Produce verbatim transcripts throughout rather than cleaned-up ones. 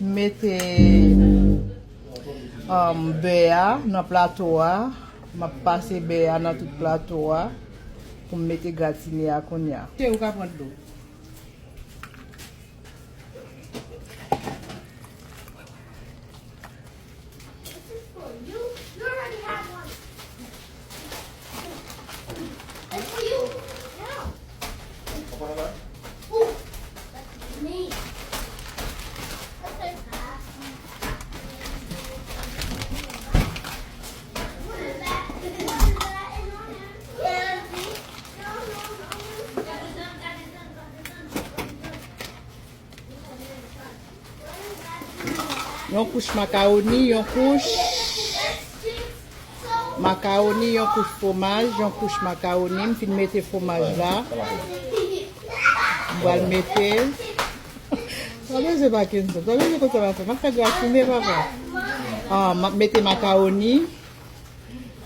M mete, um, bè a nan plato a. M ap pase bè a nan tout plato a pou m mete gratine a kounye a. Cheri, ou ka pran dlo. Yon kouch makawoni, yon kouch makawoni, yon kouch fwomaj, yon kouch makawoni. M fin mete fwomaj la. M pral mete. Pa bezwen Parkinson, pa bezwen konsa papa. M ap fè gratine papa. Ah, m ap mete makawoni,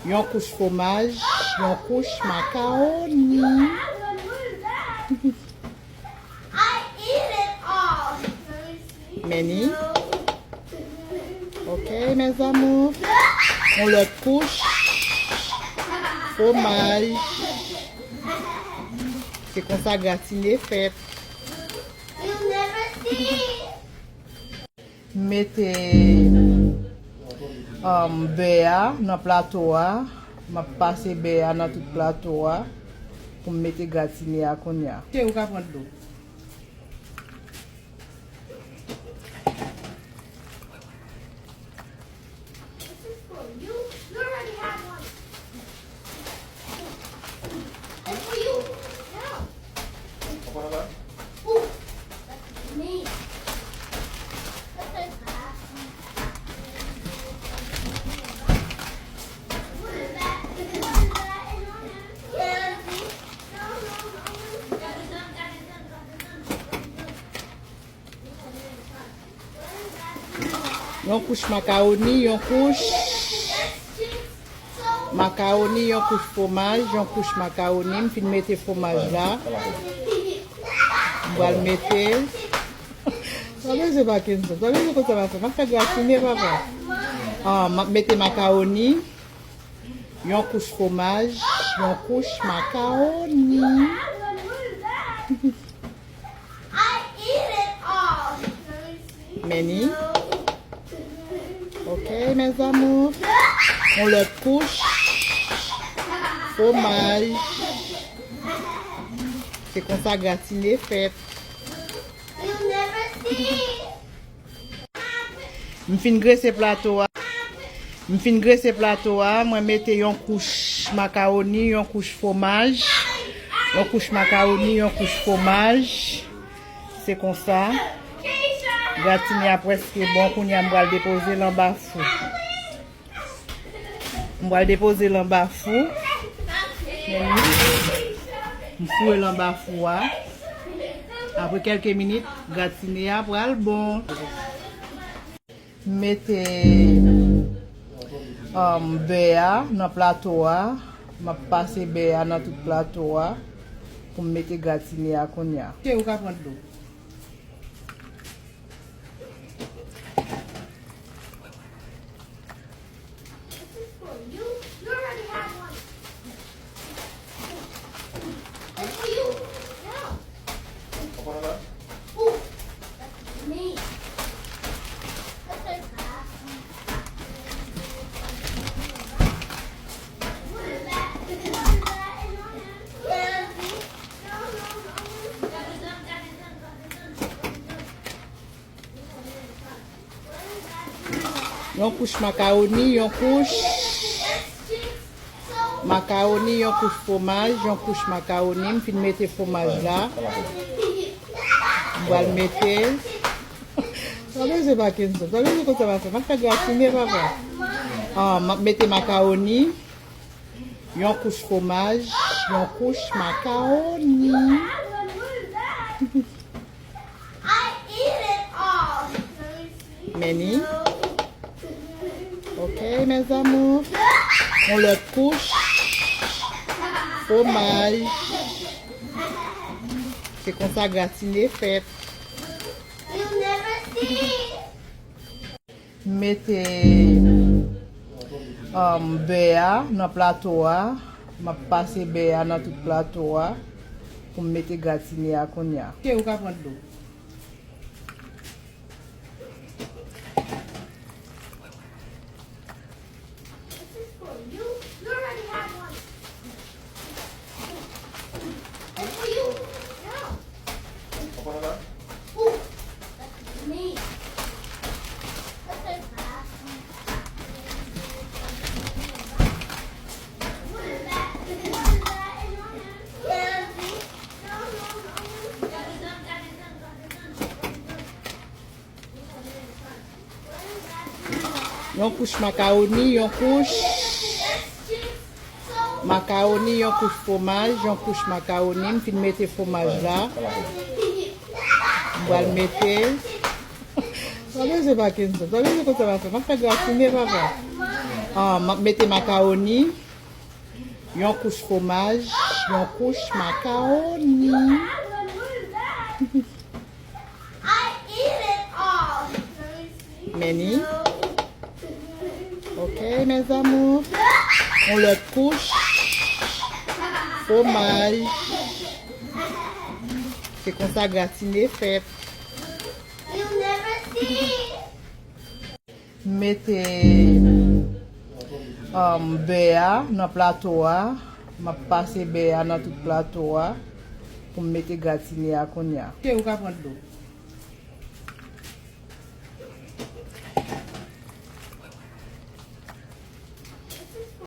yon kouch fwomaj, yon kouch makawoni. Men ni. Ok, mes amours. Yon lòt kouch fwomaj. Se konsa gratine fèt. M mete, um, bè a nan plato a. M ap pase bè a nan tout plato a pou m mete gratine a kounye a. Cheri, ou ka pran dlo. Yon kouch makawoni, yon kouch makawoni, yon kouch fwomaj, yon kouch makawoni. M fin mete fwomaj la. M pral mete. Pa bezwen Parkinson, pa bezwen konsa papa. M ap fè gratine papa. Ah, m ap mete makawoni, yon kouch fwomaj, yon kouch makawoni. Men ni. Ok, mes amours. Yon lòt kouch fwomaj. Se konsa gratine fèt. M fin grese plato a. M fin grese plato a, mwen mete yon kouch makawoni, yon kouch fwomaj, yon kouch makawoni, yon kouch fwomaj. Se konsa. Gratine a prèske bon, kounye a m pral depoze l anba fou. M pral depoze l anba fou. Men ni. M foure l anba fou a. Apre kèlke minit, gratine a pral bon. M mete, um, bè a nan plato a. M ap pase bè a nan tout plato a pou m mete gratine a kounye a. Cheri, ou ka pran dlo. Yon kouch makawoni, yon kouch makawoni, yon kouch fwomaj, yon kouch makawoni. M fin mete fwomaj la. M pral mete. Pa bezwen Parkinson, pa bezwen konsa papa. M ap fè gratine papa. Ah, m ap mete makawoni, yon kouch fwomaj, yon kouch makawoni. Men ni. Ok, mes amours. Yon lòt kouch fwomaj. Se konsa gratine fèt. M mete, um, bè a nan plato a. M ap pase bè a nan tout plato a pou m mete gratine a kounye a. Ok, ou ka pran dlo. Yon kouch makawoni, yon kouch makawoni, yon kouch fwomaj, yon kouch makawoni. M fin mete fwomaj la. M pral mete. Pa bezwen Parkinson. Pa bezwen konsa, papa. M ap fè gratine, papa. Ah, m ap mete makawoni. Yon kouch fwomaj, yon kouch makawoni. Meni. Ok, mes amours. Yon lòt kouch fwomaj. Se konsa gratine fèt. M mete, um, bè a nan plato a. M ap pase bè a nan tout plato a pou m mete gratine a kounye a. Ok, ou ka pran dlo.